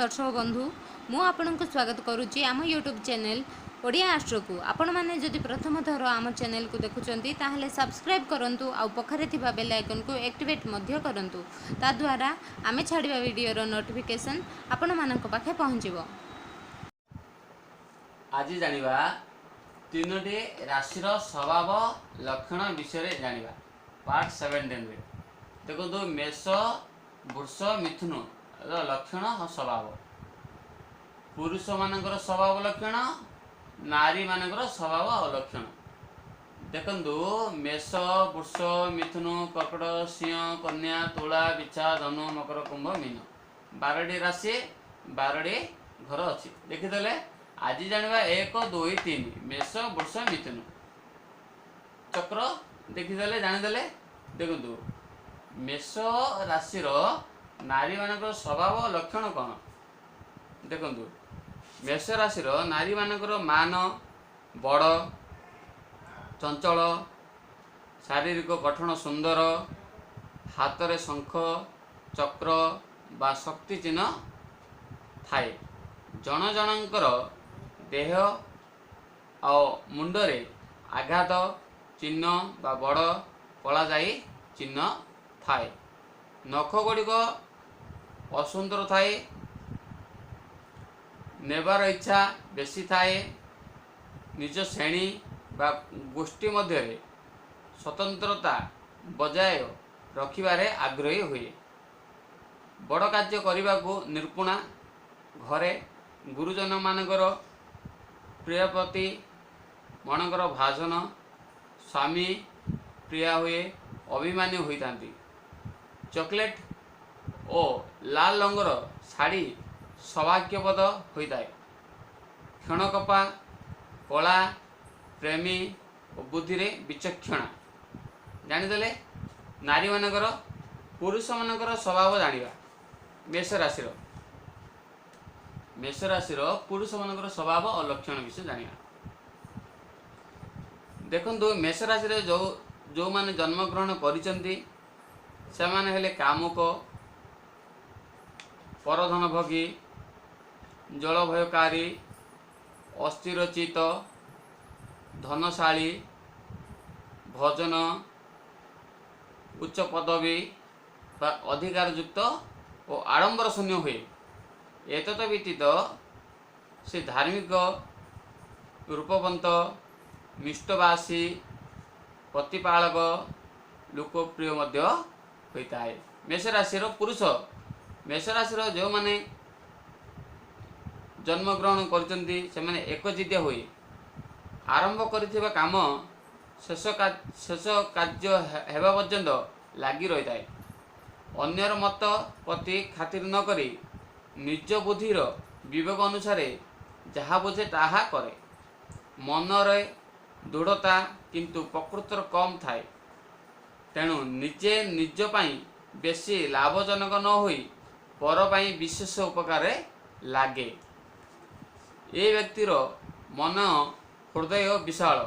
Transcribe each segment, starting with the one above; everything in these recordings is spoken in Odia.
ଦର୍ଶକ ବନ୍ଧୁ, ମୁଁ ଆପଣଙ୍କୁ ସ୍ୱାଗତ କରୁଛି ଆମ ୟୁଟ୍ୟୁବ୍ ଚ୍ୟାନେଲ୍ ଓଡ଼ିଆ ଆଷ୍ଟ୍ରୋକୁ। ଆପଣମାନେ ଯଦି ପ୍ରଥମ ଥର ଆମ ଚ୍ୟାନେଲକୁ ଦେଖୁଛନ୍ତି, ତାହେଲେ ସବସ୍କ୍ରାଇବ୍ କରନ୍ତୁ ଆଉ ପାଖରେ ଥିବା ବେଲ୍ ଆଇକନ୍କୁ ଆକ୍ଟିଭେଟ୍ ମଧ୍ୟ କରନ୍ତୁ। ତାଦ୍ୱାରା ଆମେ ଛାଡ଼ିବା ଭିଡ଼ିଓର ନୋଟିଫିକେସନ୍ ଆପଣମାନଙ୍କ ପାଖେ ପହଞ୍ଚିବ। ଆଜି ଜାଣିବା ତିନୋଟି ରାଶିର ସ୍ୱଭାବ ଲକ୍ଷଣ ବିଷୟରେ ଜାଣିବା ପାର୍ଟ 17ରେ। ଦେଖନ୍ତୁ, ମେଷ, ବୃଷ, ମିଥୁନର ଲକ୍ଷଣ ଓ ସ୍ୱଭାବ। ପୁରୁଷମାନଙ୍କର ସ୍ୱଭାବ ଲକ୍ଷଣ, ନାରୀମାନଙ୍କର ସ୍ୱଭାବ ଓ ଲକ୍ଷଣ। ଦେଖନ୍ତୁ, ମେଷ, ବୃଷ, ମିଥୁନ, କର୍କଟ, ସିଂହ, କନ୍ୟା, ତୁଳା, ବିଛା, ଧନୁ, ମକର, କୁମ୍ଭ, ମୀନ। 12ଟି ରାଶି, 12ଟି ଘର ଅଛି, ଦେଖିଦେଲେ। ଆଜି ଜାଣିବା 1, 2, 3, ମେଷ, ବୃଷ, ମିଥୁନ ଚକ୍ର। ଦେଖିଦେଲେ, ଜାଣିଦେଲେ। ଦେଖନ୍ତୁ, ମେଷ ରାଶିର ନାରୀମାନଙ୍କର ସ୍ୱଭାବ ଲକ୍ଷଣ କ'ଣ? ଦେଖନ୍ତୁ, ମେଷ ରାଶିର ନାରୀମାନଙ୍କର ମାନ ବଡ଼, ଚଞ୍ଚଳ, ଶାରୀରିକ ଗଠନ ସୁନ୍ଦର, ହାତରେ ଶଙ୍ଖ, ଚକ୍ର ବା ଶକ୍ତି ଚିହ୍ନ ଥାଏ। ଜଣ ଜଣଙ୍କର ଦେହ ଆଉ ମୁଣ୍ଡରେ ଆଘାତ ଚିହ୍ନ ବା ବଡ଼ କଳାଜାଇ ଚିହ୍ନ ଥାଏ। ନଖ ଗୁଡ଼ିକ ଅସୁନ୍ଦର ଥାଏ। ନେବାର ଇଚ୍ଛା ବେଶୀ ଥାଏ। ନିଜ ଶ୍ରେଣୀ ବା ଗୋଷ୍ଠୀ ମଧ୍ୟରେ ସ୍ୱତନ୍ତ୍ରତା ବଜାୟ ରଖିବାରେ ଆଗ୍ରହୀ ହୁଏ। ବଡ଼ କାର୍ଯ୍ୟ କରିବାକୁ ନିପୁଣା। ଘରେ ଗୁରୁଜନମାନଙ୍କର ପ୍ରିୟପତି ମଣଙ୍କର ଭାଜନ, ସ୍ୱାମୀ ପ୍ରିୟା ହୁଏ, ଅଭିମାନୀ ହୋଇଥାନ୍ତି। ଚକୋଲେଟ୍ ଓ ଲାଲ ରଙ୍ଗର ଶାଢ଼ୀ ସୌଭାଗ୍ୟବଦ ହୋଇଥାଏ। କ୍ଷଣକପା, କଳା ପ୍ରେମୀ ଓ ବୁଦ୍ଧିରେ ବିଚକ୍ଷଣା। ଜାଣିଦେଲେ ନାରୀମାନଙ୍କର। ପୁରୁଷମାନଙ୍କର ସ୍ୱଭାବ ଜାଣିବା। ମେଷ ରାଶିର ପୁରୁଷମାନଙ୍କର ସ୍ୱଭାବ ଓ ଲକ୍ଷଣ ବିଷୟ ଜାଣିବା। ଦେଖନ୍ତୁ, ମେଷ ରାଶିରେ ଯେଉଁମାନେ ଜନ୍ମଗ୍ରହଣ କରିଛନ୍ତି, ସେମାନେ ହେଲେ କାମୁକ, ପରଧନ ଭୋଗୀ, ଜଳଭୟକାରୀ, ଅସ୍ଥିରଚିତ, ଧନଶାଳୀ, ଭଜନ, ଉଚ୍ଚ ପଦବୀ ବା ଅଧିକାରଯୁକ୍ତ ଓ ଆଡ଼ମ୍ବର ଶୂନ୍ୟ ହୁଏ। ଏତତ ବ୍ୟତୀତ ସେ ଧାର୍ମିକ, ରୂପବନ୍ତ, ମିଷ୍ଟଭାଷୀ, ପ୍ରତିପାଳକ, ଲୋକପ୍ରିୟ ମଧ୍ୟ ହୋଇଥାଏ। ମେଷ ରାଶିର ପୁରୁଷ, ମେଷ ରାଶିର ଯେଉଁମାନେ ଜନ୍ମଗ୍ରହଣ କରିଛନ୍ତି, ସେମାନେ ଏକଜିଦିଆ ହୋଇ ଆରମ୍ଭ କରିଥିବା କାମ ଶେଷ କାର୍ଯ୍ୟ ହେବା ପର୍ଯ୍ୟନ୍ତ ଲାଗି ରହିଥାଏ। ଅନ୍ୟର ମତ ପ୍ରତି ଖାତିର ନ କରି ନିଜ ବୁଦ୍ଧିର ବିବେକ ଅନୁସାରେ ଯାହା ବୁଝେ ତାହା କରେ। ମନରେ ଦୃଢ଼ତା କିନ୍ତୁ ପ୍ରକୃତିର କମ୍ ଥାଏ। ତେଣୁ ନିଜେ ନିଜ ପାଇଁ ବେଶୀ ଲାଭଜନକ ନ ହୋଇ ପର ପାଇଁ ବିଶେଷ ଉପକାରରେ ଲାଗେ। ଏ ବ୍ୟକ୍ତିର ମନ ହୃଦୟ ବିଶାଳ।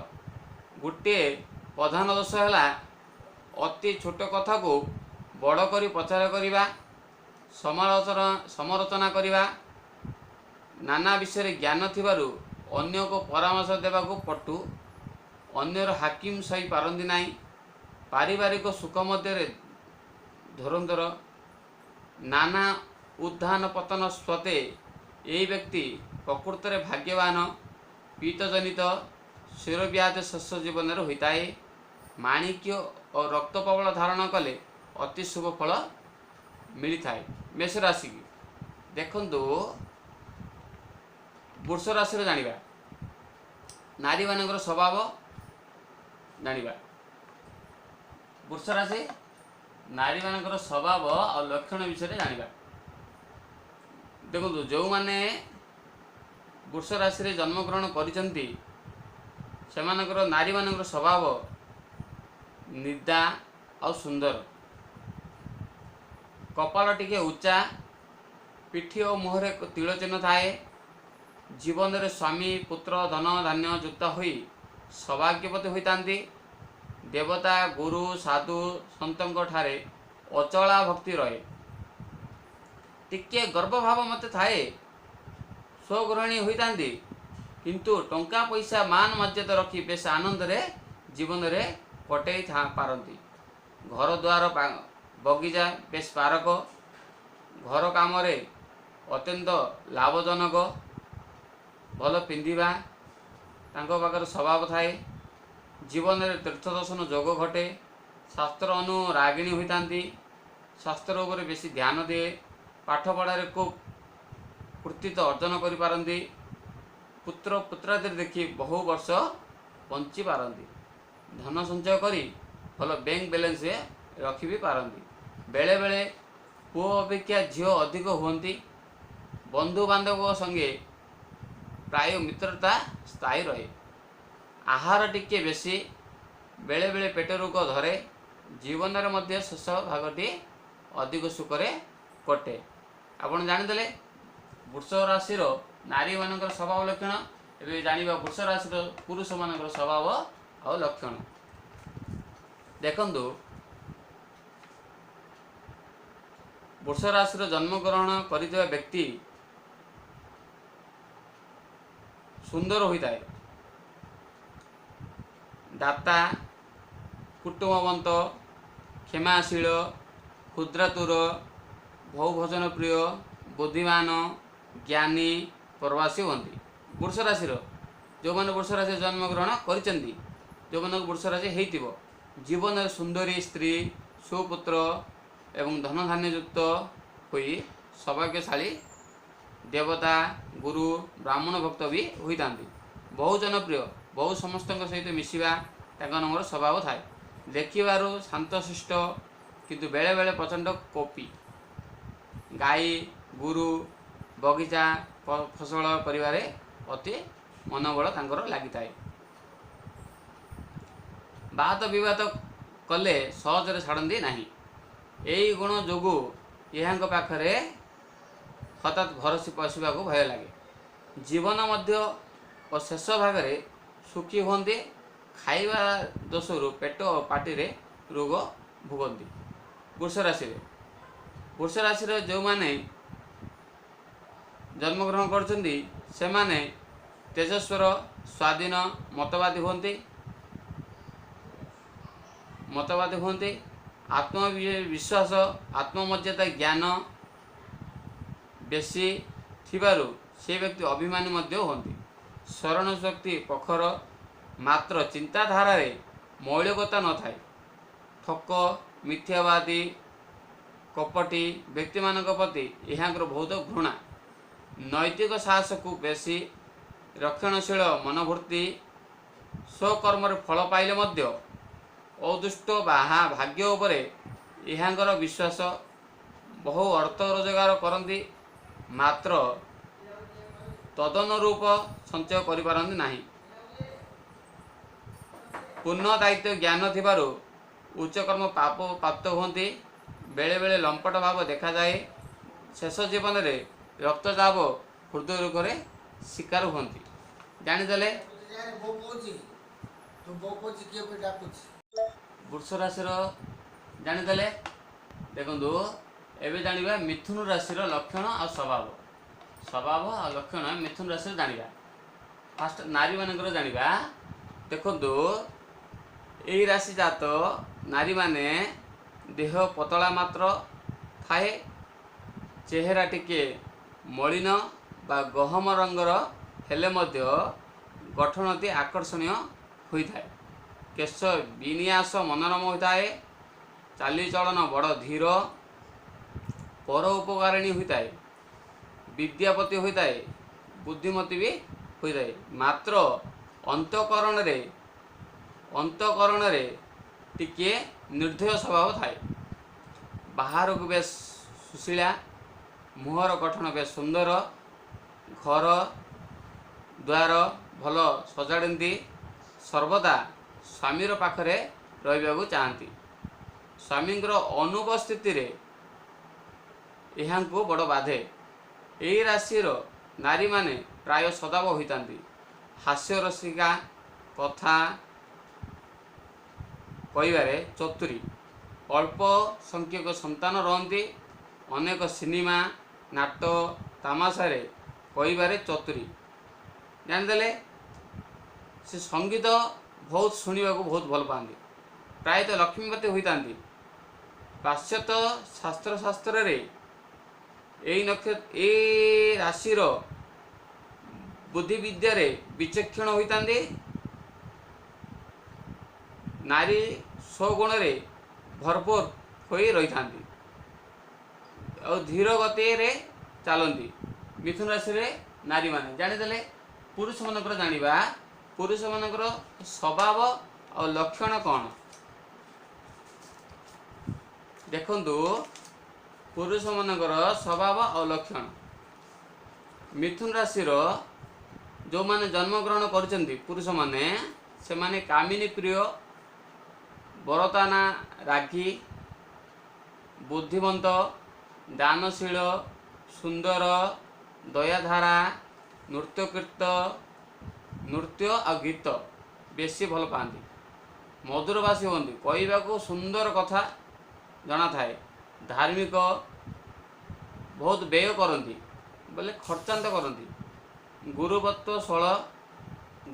ଗୋଟିଏ ପ୍ରଧାନ ଦୋଷ ହେଲା ଅତି ଛୋଟ କଥାକୁ ବଡ଼ କରି ପ୍ରଚାର କରିବା, ସମାଲୋଚନା କରିବା। ନାନା ବିଷୟରେ ଜ୍ଞାନ ଥିବାରୁ ଅନ୍ୟକୁ ପରାମର୍ଶ ଦେବାକୁ ପଟୁ। ଅନ୍ୟର ହାକିମ ସହି ପାରନ୍ତି ନାହିଁ। ପାରିବାରିକ ସୁଖ ମଧ୍ୟରେ ଧୁରନ୍ଧର। ନାନା ଉତ୍ଥାନ ପତନ ସତ୍ତ୍ୱେ ଏହି ବ୍ୟକ୍ତି ପ୍ରକୃତରେ ଭାଗ୍ୟବାନ। ପିତ୍ତଜନିତ ଶିରୋବ୍ୟାଧି ଶେଷ ଜୀବନରେ ହୋଇଥାଏ। ମାଣିକ୍ୟ ଓ ରକ୍ତପ୍ରବଳ ଧାରଣ କଲେ ଅତି ଶୁଭ ଫଳ ମିଳିଥାଏ ମେଷ ରାଶିକି। ଦେଖନ୍ତୁ, ବୃଷ ରାଶିର ଜାଣିବା, ନାରୀମାନଙ୍କର ସ୍ୱଭାବ ଜାଣିବା। ବୃଷ ରାଶି ନାରୀମାନଙ୍କର ସ୍ୱଭାବ ଆଉ ଲକ୍ଷଣ ବିଷୟରେ ଜାଣିବା। ଦେଖନ୍ତୁ, ଯେଉଁମାନେ ବୃଷ ରାଶିରେ ଜନ୍ମଗ୍ରହଣ କରିଛନ୍ତି, ସେମାନଙ୍କର ନାରୀମାନଙ୍କର ସ୍ୱଭାବ ନିଦା ଆଉ ସୁନ୍ଦର। କପାଳ ଟିକେ ଉଚ୍ଚା, ପିଠି ଓ ମୁହଁରେ ତିଳ ଚିହ୍ନ ଥାଏ। ଜୀବନରେ ସ୍ୱାମୀ, ପୁତ୍ର, ଧନ ଧାନ୍ୟ ଯୁକ୍ତ ହୋଇ ସୌଭାଗ୍ୟବତୀ ହୋଇଥାନ୍ତି। ଦେବତା, ଗୁରୁ, ସାଧୁ ସନ୍ଥଙ୍କ ଠାରେ ଅଚଳା ଭକ୍ତି ରହେ। ଟିକିଏ ଗର୍ବଭାବ ମୋତେ ଥାଏ। ସ୍ୱଗୃହିଣୀ ହୋଇଥାନ୍ତି, କିନ୍ତୁ ଟଙ୍କା ପଇସା ମାନ ମର୍ଯ୍ୟାଦା ରଖି ବେଶ ଆନନ୍ଦରେ ଜୀବନରେ କଟେଇ ପାରନ୍ତି। ଘର ଦ୍ୱାର ବଗିଚା ବେଶ ପାରକ। ଘର କାମରେ ଅତ୍ୟନ୍ତ ଲାଭଜନକ। ଭଲ ପିନ୍ଧିବା ତାଙ୍କ ପାଖରେ ସ୍ୱଭାବ ଥାଏ। ଜୀବନରେ ତୀର୍ଥ ଦର୍ଶନ ଯୋଗ ଘଟେ। ଶାସ୍ତ୍ର ଅନୁରାଗିଣୀ ହୋଇଥାନ୍ତି। ଶାସ୍ତ୍ର ଉପରେ ବେଶୀ ଧ୍ୟାନ ଦିଏ। ପାଠପଢ଼ାରେ ଖୁବ୍ କୃତିତ୍ୱ ଅର୍ଜନ କରିପାରନ୍ତି। ପୁତ୍ର ପୁତ୍ରାଦିରେ ଦେଖି ବହୁ ବର୍ଷ ବଞ୍ଚିପାରନ୍ତି। ଧନ ସଞ୍ଚୟ କରି ଭଲ ବ୍ୟାଙ୍କ ବାଲାନ୍ସ ରଖି ବି ପାରନ୍ତି। ବେଳେବେଳେ ପୁଅ ଅପେକ୍ଷା ଝିଅ ଅଧିକ ହୁଅନ୍ତି। ବନ୍ଧୁବାନ୍ଧବଙ୍କ ସଙ୍ଗେ ପ୍ରାୟ ମିତ୍ରତା ସ୍ଥାୟୀ ରହେ। ଆହାର ଟିକେ ବେଶୀ, ବେଳେବେଳେ ପେଟ ରୋଗ ଧରେ। ଜୀବନରେ ମଧ୍ୟ ଶେଷ ଭାଗଟି ଅଧିକ ସୁଖରେ କଟେ। ଆପଣ ଜାଣିଦେଲେ ବୃଷ ରାଶିର ନାରୀମାନଙ୍କର ସ୍ୱଭାବ ଲକ୍ଷଣ। ଏବେ ଜାଣିବା ବୃଷ ରାଶିର ପୁରୁଷମାନଙ୍କର ସ୍ୱଭାବ ଆଉ ଲକ୍ଷଣ। ଦେଖନ୍ତୁ, ବୃଷ ରାଶିର ଜନ୍ମଗ୍ରହଣ କରିଥିବା ବ୍ୟକ୍ତି ସୁନ୍ଦର ହୋଇଥାଏ। ଦାତା, କୁଟୁମ୍ବବନ୍ତ, କ୍ଷମାଶୀଳ, କ୍ଷୁଦ୍ରାତୁର, ବହୁ ଭୋଜନ ପ୍ରିୟ, ବୁଦ୍ଧିମାନ, ଜ୍ଞାନୀ, ପ୍ରବାସୀ ହୁଅନ୍ତି। ବୃଷ ରାଶିର ଯେଉଁମାନେ ବୃଷ ରାଶିରେ ଜନ୍ମଗ୍ରହଣ କରିଛନ୍ତି, ଯେଉଁମାନଙ୍କୁ ବୃଷ ରାଶି ହେଇଥିବ, ଜୀବନରେ ସୁନ୍ଦରୀ ସ୍ତ୍ରୀ, ସୁପୁତ୍ର ଏବଂ ଧନଧାନ୍ୟଯୁକ୍ତ ହୋଇ ସୌଭାଗ୍ୟଶାଳୀ, ଦେବତା, ଗୁରୁ, ବ୍ରାହ୍ମଣ ଭକ୍ତ ବି ହୋଇଥାନ୍ତି। ବହୁ ଜନପ୍ରିୟ, ବହୁ ସମସ୍ତଙ୍କ ସହିତ ମିଶିବା ତାଙ୍କ ସ୍ୱଭାବ ଥାଏ। ଦେଖିବାରୁ ଶାନ୍ତଶିଷ୍ଟ, କିନ୍ତୁ ବେଳେବେଳେ ପ୍ରଚଣ୍ଡ କୋପି। ଗାଈ ଗୋରୁ ବଗିଚା ଫସଲ କରିବାରେ ଅତି ମନୋବଳ ତାଙ୍କର ଲାଗିଥାଏ। ବାଦ ବିବାଦ କଲେ ସହଜରେ ଛାଡ଼ନ୍ତି ନାହିଁ। ଏହି ଗୁଣ ଯୋଗୁଁ ଏହାଙ୍କ ପାଖରେ ହଠାତ୍ ଭରସି ପଶିବାକୁ ଭୟ ଲାଗେ। ଜୀବନ ମଧ୍ୟ ଓ ଶେଷ ଭାଗରେ ସୁଖୀ ହୁଅନ୍ତି। ଖାଇବା ଦୋଷରୁ ପେଟ ଓ ପାଟିରେ ରୋଗ ଭୋଗନ୍ତି। ବୃଷ ରାଶିରେ, ବୃଷ ରାଶିରେ ଯେଉଁମାନେ ଜନ୍ମଗ୍ରହଣ କରୁଛନ୍ତି, ସେମାନେ ତେଜସ୍ୱର, ସ୍ୱାଧୀନ, ମତବାଦୀ ହୁଅନ୍ତି। ଆତ୍ମବିଶ୍ୱାସ, ଆତ୍ମମର୍ଯ୍ୟାଦା ଜ୍ଞାନ ବେଶୀ ଥିବାରୁ ସେ ବ୍ୟକ୍ତି ଅଭିମାନୀ ମଧ୍ୟ ହୁଅନ୍ତି। ସ୍ମରଣ ଶକ୍ତି ପ୍ରଖର, ମାତ୍ର ଚିନ୍ତାଧାରାରେ ମୌଳିକତା ନଥାଏ। ଠକ, ମିଥ୍ୟାବାଦୀ, କପଟି ବ୍ୟକ୍ତିମାନଙ୍କ ପ୍ରତି ଏହାଙ୍କର ବହୁତ ଘୃଣା। ନୈତିକ ସାହସକୁ ବେଶୀ, ରକ୍ଷଣଶୀଳ ମନୋବୃତ୍ତି। ସ୍ୱକର୍ମରେ ଫଳ ପାଇଲେ ମଧ୍ୟ ଅଦୃଷ୍ଟ ବା ଭାଗ୍ୟ ଉପରେ ଏହାଙ୍କର ବିଶ୍ୱାସ। ବହୁ ଅର୍ଥ ରୋଜଗାର କରନ୍ତି, ମାତ୍ର ତଦନୁରୂପ ସଞ୍ଚୟ କରିପାରନ୍ତି ନାହିଁ। ପୂର୍ଣ୍ଣ ଦାୟିତ୍ୱ ଜ୍ଞାନ ଥିବାରୁ ଉଚ୍ଚକର୍ମ ପାପ ପ୍ରାପ୍ତ ହୁଅନ୍ତି। ବେଳେବେଳେ ଲମ୍ପଟ ଭାବ ଦେଖାଯାଏ। ଶେଷ ଜୀବନରେ ରକ୍ତଚାପ, ହୃଦୟ ରୋଗରେ ଶିକାର ହୁଅନ୍ତି। ଜାଣିଦେଲେ ବୃଷ ରାଶିର, ଜାଣିଦେଲେ। ଦେଖନ୍ତୁ, ଏବେ ଜାଣିବା ମିଥୁନ ରାଶିର ଲକ୍ଷଣ ଆଉ ସ୍ୱଭାବ। ସ୍ୱଭାବ ଆଉ ଲକ୍ଷଣ ମିଥୁନ ରାଶିର ଜାଣିବା। ଫାଷ୍ଟ ନାରୀମାନଙ୍କର ଜାଣିବା। ଦେଖନ୍ତୁ, ଏହି ରାଶି ଜାତ ନାରୀମାନେ ଦେହ ପତଳା ମାତ୍ର ଥାଏ। ଚେହେରା ଟିକେ ମଳିନ ବା ଗହମ ରଙ୍ଗର ହେଲେ ମଧ୍ୟ ଗଠନଟି ଆକର୍ଷଣୀୟ ହୋଇଥାଏ। କେଶ ବିନ୍ୟାସ ମନୋରମ ହୋଇଥାଏ। ଚାଲିଚଳନ ବଡ଼ ଧୀର। ପର ଉପକାରିଣୀ ହୋଇଥାଏ। ବିଦ୍ୟାପତି ହୋଇଥାଏ, ବୁଦ୍ଧିମତୀ ବି ହୋଇଥାଏ, ମାତ୍ର ଅନ୍ତଃକରଣରେ ଟିକିଏ ନିର୍ଦ୍ଦୟ ସ୍ୱଭାବ ଥାଏ। ବାହାରକୁ ବେଶ ସୁଶୀଳା, ମୁହଁର ଗଠନ ବେଶ ସୁନ୍ଦର, ଘର ଦ୍ୱାର ଭଲ ସଜାଡ଼ନ୍ତି। ସର୍ବଦା ସ୍ୱାମୀର ପାଖରେ ରହିବାକୁ ଚାହାନ୍ତି। ସ୍ୱାମୀଙ୍କର ଅନୁପସ୍ଥିତିରେ ଏହାଙ୍କୁ ବଡ଼ ବାଧେ। ଏହି ରାଶିର ନାରୀମାନେ ପ୍ରାୟ ସଦାବ ହୋଇଥାନ୍ତି। ହାସ୍ୟରସିକା, କଥା କହିବାରେ ଚତୁରୀ। ଅଳ୍ପ ସଂଖ୍ୟକ ସନ୍ତାନ ରହନ୍ତି। ଅନେକ ସିନେମା ନାଟ ତାମାଶାରେ କହିବାରେ ଚତୁରୀ। ଜାଣିଦେଲେ, ସେ ସଙ୍ଗୀତ ବହୁତ ଶୁଣିବାକୁ ବହୁତ ଭଲ ପାଆନ୍ତି। ପ୍ରାୟତଃ ଲକ୍ଷ୍ମୀପତି ହୋଇଥାନ୍ତି। ପାଶ୍ଚାତ୍ୟ ଶାସ୍ତ୍ରରେ ଏଇ ନକ୍ଷ ଏଇ ରାଶିର ବୁଦ୍ଧିବିଦ୍ୟାରେ ବିଚକ୍ଷଣ ହୋଇଥାନ୍ତି। ନାରୀ ସ୍ୱଗୁଣରେ ଭରପୁର ହୋଇ ରହିଥାନ୍ତି ଆଉ ଧୀର ଗତିରେ ଚାଲନ୍ତି ମିଥୁନ ରାଶିରେ ନାରୀମାନେ। ଜାଣିଦେଲେ। ପୁରୁଷମାନଙ୍କର ଜାଣିବା, ପୁରୁଷମାନଙ୍କର ସ୍ୱଭାବ ଆଉ ଲକ୍ଷଣ କ'ଣ? ଦେଖନ୍ତୁ, ପୁରୁଷମାନଙ୍କର ସ୍ୱଭାବ ଆଉ ଲକ୍ଷଣ। ମିଥୁନ ରାଶିର ଯେଉଁମାନେ ଜନ୍ମଗ୍ରହଣ କରିଛନ୍ତି ପୁରୁଷମାନେ, ସେମାନେ କାମିନୀ ପ୍ରିୟ, ବରତାନା ରାଗି, ବୁଦ୍ଧିମନ୍ତ, ଦାନଶୀଳ, ସୁନ୍ଦର, ଦୟାଧାରା, ନୃତ୍ୟକୀର୍ତ୍ତ, ନୃତ୍ୟ ଆଉ ଗୀତ ବେଶୀ ଭଲ ପାଆନ୍ତି, ମଧୁରଭାଷୀ ହୁଅନ୍ତି, କହିବାକୁ ସୁନ୍ଦର କଥା ଜଣାଥାଏ, ଧାର୍ମିକ, ବହୁତ ବ୍ୟୟ କରନ୍ତି ବୋଲେ ଖର୍ଚ୍ଚାନ୍ତ କରନ୍ତି, ଗୁରୁବତ୍ୱ ଶଳ,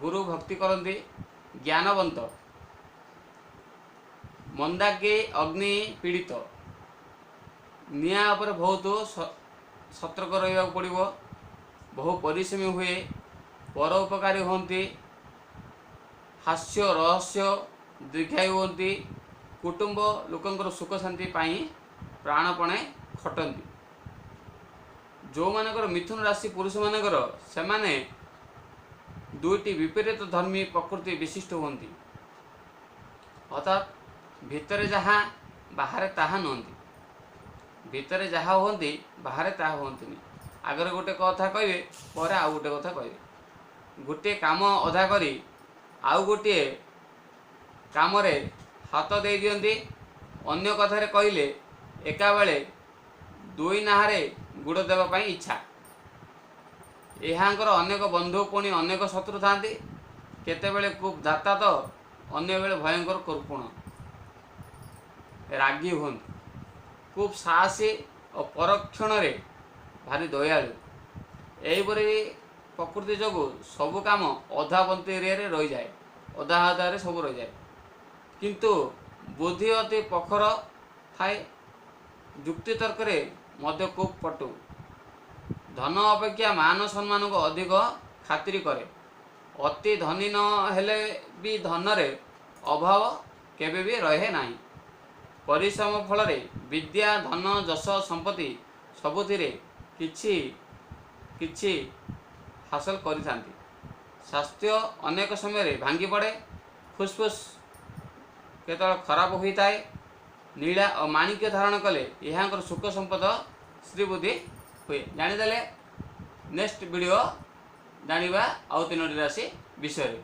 ଗୁରୁ ଭକ୍ତି କରନ୍ତି, ଜ୍ଞାନବନ୍ତ, ମନ୍ଦାଗ୍ନି ଅଗ୍ନି ପୀଡ଼ିତ, ନିଆଁ ଉପରେ ବହୁତ ସତର୍କ ରହିବାକୁ ପଡ଼ିବ, ବହୁ ପରିଶ୍ରମୀ ହୁଏ, ପରୋପକାରୀ ହୁଅନ୍ତି, ହାସ୍ୟ ରହସ୍ୟ ଦୀର୍ଘାୟୁ ହୁଅନ୍ତି, କୁଟୁମ୍ବ ଲୋକଙ୍କର ସୁଖ ଶାନ୍ତି ପାଇଁ ପ୍ରାଣପଣେ ଖଟନ୍ତି। ଯେଉଁମାନଙ୍କର ମିଥୁନ ରାଶି ପୁରୁଷମାନଙ୍କର, ସେମାନେ ଦୁଇଟି ବିପରୀତ ଧର୍ମୀ ପ୍ରକୃତି ବିଶିଷ୍ଟ ହୁଅନ୍ତି। ଅର୍ଥାତ୍ ଭିତରେ ଯାହା ବାହାରେ ତାହା ନୁହନ୍ତି। ଭିତରେ ଯାହା ହୁଅନ୍ତି ବାହାରେ ତାହା ହୁଅନ୍ତିନି। ଆଗରେ ଗୋଟେ କଥା କହିବେ, ପରେ ଆଉ ଗୋଟେ କଥା କହିବେ। ଗୋଟିଏ କାମ ଅଧା କରି ଆଉ ଗୋଟିଏ କାମରେ ହାତ ଦେଇ ଦିଅନ୍ତି। ଅନ୍ୟ କଥାରେ କହିଲେ ଏକାବେଳେ ଦୁଇ ନାହାରେ ଗୁଡ଼ ଦେବା ପାଇଁ ଇଚ୍ଛା। ଏହାଙ୍କର ଅନେକ ବନ୍ଧୁ ପୁଣି ଅନେକ ଶତ୍ରୁ ଥାନ୍ତି। କେତେବେଳେ ଖୁବ୍ ଦାତା ତ ଅନ୍ୟବେଳେ ଭୟଙ୍କର କୃପଣ, ରାଗି ହୁଅନ୍ତି, ଖୁବ୍ ସାହସୀ ଓ ପରକ୍ଷଣରେ ଭାରି ଦୟାଳୁ। ଏହିପରି ପ୍ରକୃତି ଯୋଗୁଁ ସବୁ କାମ ଅଧା ବନ୍ତିରେ ରହିଯାଏ, ଅଧା ଅଧାରେ ସବୁ ରହିଯାଏ। କିନ୍ତୁ ବୁଦ୍ଧି ଅତି ପ୍ରଖର ଥାଏ, ଯୁକ୍ତିତର୍କରେ ମଧ୍ୟ ଖୁବ୍ ପଟୁ। ଧନ ଅପେକ୍ଷା ମାନ ସମ୍ମାନକୁ ଅଧିକ ଖାତିରି କରେ। ଅତି ଧନୀ ନ ହେଲେ ବି ଧନରେ ଅଭାବ କେବେ ବି ରହେ ନାହିଁ। ପରିଶ୍ରମ ଫଳରେ ବିଦ୍ୟା, ଧନ, ଯଶ, ସମ୍ପତ୍ତି ସବୁଥିରେ କିଛି କିଛି ହାସଲ କରିଥାନ୍ତି। ସ୍ୱାସ୍ଥ୍ୟ ଅନେକ ସମୟରେ ଭାଙ୍ଗି ପଡ଼େ, ଫୁସଫୁସ କେତେବେଳେ ଖରାପ ହୋଇଥାଏ। ନୀଳା ଓ ମାଣିକ୍ୟ ଧାରଣ କଲେ ଏହାଙ୍କର ସୁଖ ସମ୍ପଦ ଶ୍ରୀବୁଦ୍ଧି ହୁଏ। ଜାଣିଦେଲେ। ନେକ୍ସଟ ଭିଡ଼ିଓ ଜାଣିବା ଆଉ ତିନୋଟି ରାଶି ବିଷୟରେ।